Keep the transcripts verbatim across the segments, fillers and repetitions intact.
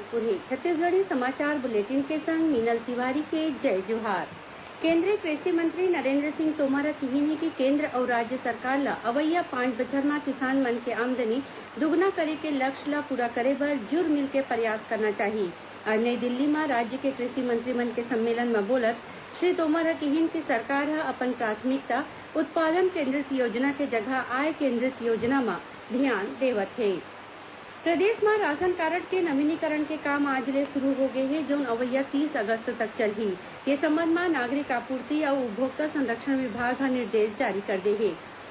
पूरे छत्तीसगढ़ी समाचार बुलेटिन के संग मीनल तिवारी के जय जोहार। केंद्रीय कृषि मंत्री नरेंद्र सिंह तोमर ह किहीन हे कि केंद्र अउ राज्य सरकार ल अवइया पांच बछर म किसान मन के आमदनी दुगुना करे के लक्ष्य ल पूरा करे बर जुर मिल के प्रयास करना चाही। आज नई दिल्ली म राज्य के कृषि मंत्री मन के सम्मेलन म बोलत श्री तोमर ह किहीन कि सरकार ह अपन प्राथमिकता उत्पादन केंद्रित योजना के जगह आय केंद्रित योजना म धियान देवत हे। प्रदेश म राशन कारड के नवीनीकरण के काम आज ले शुरू हो गे हे, जउन अवइया तीस अगस्त तक चलही। ये संबंध म नागरिक आपूर्ति अउ उपभोक्ता संरक्षण विभाग ह निर्देश जारी कर दे हे।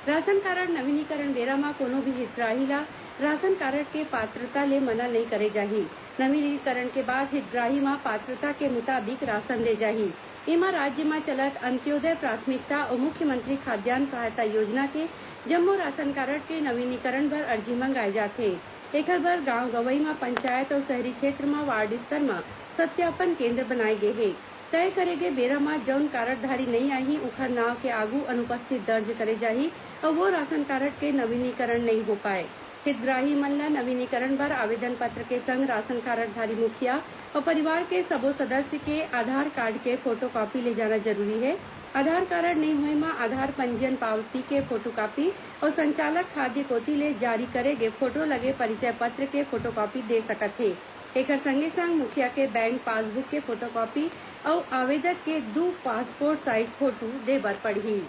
राशन कारड नवीनीकरण बेरा म कोनो भी हितग्राही ल राशन कारड के पात्रता ले मना नइ करे जाही। नवीनीकरण के बाद हितग्राही म पात्रता के मुताबिक राशन दे जाही। एमा राज्य म चलत अंत्योदय प्राथमिकता अउ मुख्यमंत्री खाद्यान्न सहायता योजना के जम्मो राशन कारड के नवीनीकरण बर अर्जी मंगाए जाथे। एखर बर गांव गंवई म पंचायत अउ शहरी क्षेत्र म वार्ड स्तर म सत्यापन केंद्र बनाए गे हे। तय करे गे बेरा म जउन कारडधारी नइ आही, उखर नांव के आगू अनुपस्थित दर्ज करे जाही अउ वो राशन कारड के नवीनीकरण नइ हो पाए। हितग्राही मन ल नवीनीकरण बर आवेदन पत्र के संग राशन कारडधारी मुखिया अउ परिवार के सबो सदस्य के आधार कार्ड के फोटोकॉपी ले जाना जरूरी हे। आधार कारड नइ होए म आधार पंजीयन पावती के फोटोकॉपी अउ संचालक खाद्य कोति ले जारी करे गे फोटो लगे परिचय पत्र के फोटोकॉपी दे सकत हे। एखर संगे संग मुखिया के बैंक पासबुक के फोटोकॉपी अउ आवेदक के दू पासपोर्ट साइज फोटो दे बर पड़ही।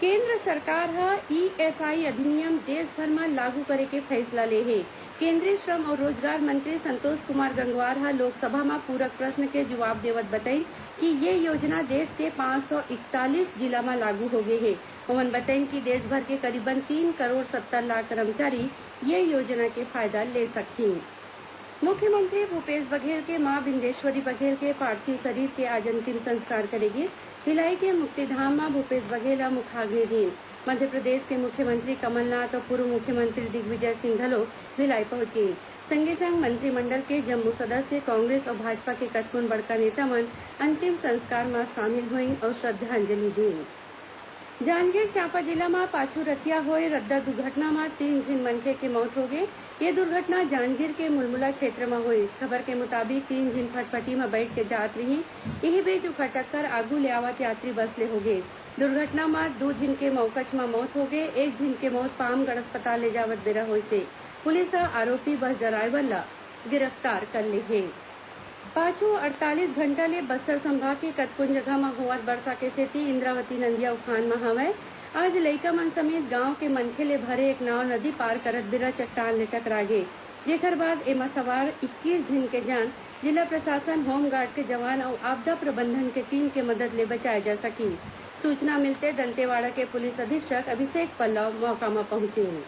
केंद्र सरकार ह ईएसआई अधिनियम देश भर म लागू करे के फैसला ले हे। केंद्रीय श्रम अउ रोजगार मंत्री संतोष कुमार गंगवार ह लोकसभा म पूरक प्रश्न के जवाब देवत बतइन कि ये योजना देश के पाँच सौ इकतालीस जिला म लागू हो गे हे। ओमन बतइन कि देश भर के करीबन तीन करोड़ सत्तर लाख कर्मचारी ये योजना के फायदा ले सकही। मुख्यमंत्री भूपेश बघेल के मां बिंदेश्वरी बघेल के पार्थिव शरीर के आज अंतिम संस्कार करे गिस। भिलाई के मुक्तिधाम म भूपेश बघेल ह मुखाग्नि दीन। मध्य प्रदेश के मुख्यमंत्री कमलनाथ अउ पूर्व मुख्यमंत्री दिग्विजय सिंह घलो भिलाई पहुंचिन। संगे संग मंत्रिमंडल के जम्मो सदस्य, कांग्रेस अउ भाजपा के कतकोन बड़का नेता मन अंतिम संस्कार म शामिल होइन अउ श्रद्धांजलि दीन। जांजगीर चांपा जिला म पाछू रतिया होए रद्दा दुर्घटना म तीन झिन मनखे के मौत होगे। ये दुर्घटना जांजगीर के मुलमुला क्षेत्र म होइस। खबर के मुताबिक, तीन झिन फटफटी म बइठ के जात रिहिन। इही बीच उखर टक्कर आगू ले आवत यात्री बस ले होगे। दुर्घटना म दू झिन के मौकच म मौत होगे, एक झिन के मौत पामगढ़ अस्पताल ले जावत बेरा होइस हे। पुलिस ह आरोपी बस ड्राइवर ल गिरफ्तार कर ले हे। पाछू अड़तालीस घंटा ले बस्तर संभाग के कतकोन जगह म होवत बरसा के सेती इंद्रावती नंदिया उफान म हवय। आज लइका मन समेत गांव के मनखे ले भरे एक नाव नदी पार करत बेरा चट्टान ले टकरा गे, जेखर बाद एमा सवार इक्कीस झिन के जान जिला प्रशासन, होमगार्ड के जवान अउ आपदा प्रबंधन के टीम के मदद ले बचाए जा सकिस। सूचना मिलते दंतेवाड़ा के पुलिस अधीक्षक अभिषेक पल्लव मौका म पहुंचिन।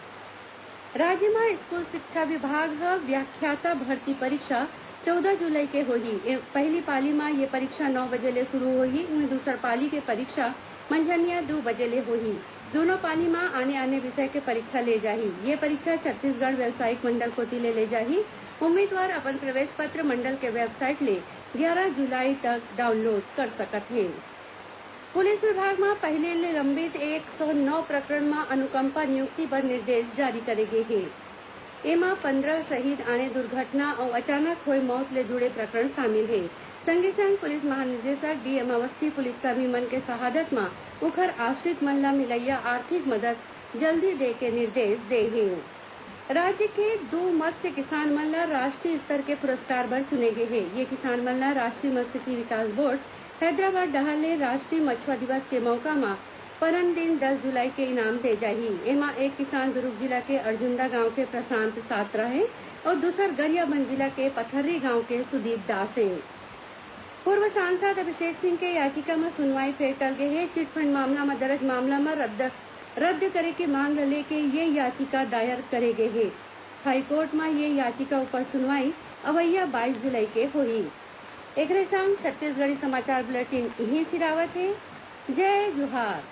राज्य म स्कूल शिक्षा विभाग ह व्याख्याता भर्ती परीक्षा चौदह जुलाई के होही। ए, पहली पाली म ये परीक्षा नौ बजे ले शुरू होही, वहीं दूसर पाली के परीक्षा मंझनिया दू बजे ले होही। दोनों पाली म आने-आने विषय के परीक्षा ले जाही। ये परीक्षा छत्तीसगढ़ व्यावसायिक मंडल कोति ले, ले जाही। उम्मीदवार अपन प्रवेश पत्र मंडल के वेबसाइट ले ग्यारह जुलाई तक डाउनलोड कर सकत हें। पुलिस विभाग म पहिले ले लंबित एक सौ नौ प्रकरण म अनुकंपा नियुक्ति बर निर्देश जारी करे गे हे। एमा पंद्रह शहीद आने दुर्घटना अउ अचानक होए मौत ले जुड़े प्रकरण शामिल हे। संगे संग पुलिस महानिदेशक डीएम अवस्थी पुलिसकर्मी मन के शहादत म उखर आश्रित मन ल मिलइया आर्थिक मदद जल्दी दे के निर्देश दे हे। राज्य के दू मत्स्य किसान मन ल राष्ट्रीय स्तर के पुरस्कार बर चुने गे हे। ये किसान मन ल राष्ट्रीय मत्स्यिकी विकास बोर्ड हैदराबाद डहार ले राष्ट्रीय मछुआ दिवस के मौका म परन दिन दस जुलाई के इनाम दे जाही। एमा एक किसान दुरूग जिला के अर्जुंदा गांव के प्रशांत सात्रा हे अउ दूसर गरियाबंद जिला के पथर्री गांव के सुदीप दास हे। पूर्व सांसद अभिषेक सिंह के याचिका म सुनवाई फेर टल गे हे। चिटफंड मामला म दर्ज मामला म रद्द, रद्द करे के मांग ल लेके ये याचिका दायर करे गे हे। हाईकोर्ट म ये याचिका ऊपर सुनवाई अवइया बाईस जुलाई के होही। एकरे संग छत्तीसगढ़ी समाचार बुलेटिन इहें सिरावत हे। जय जोहार।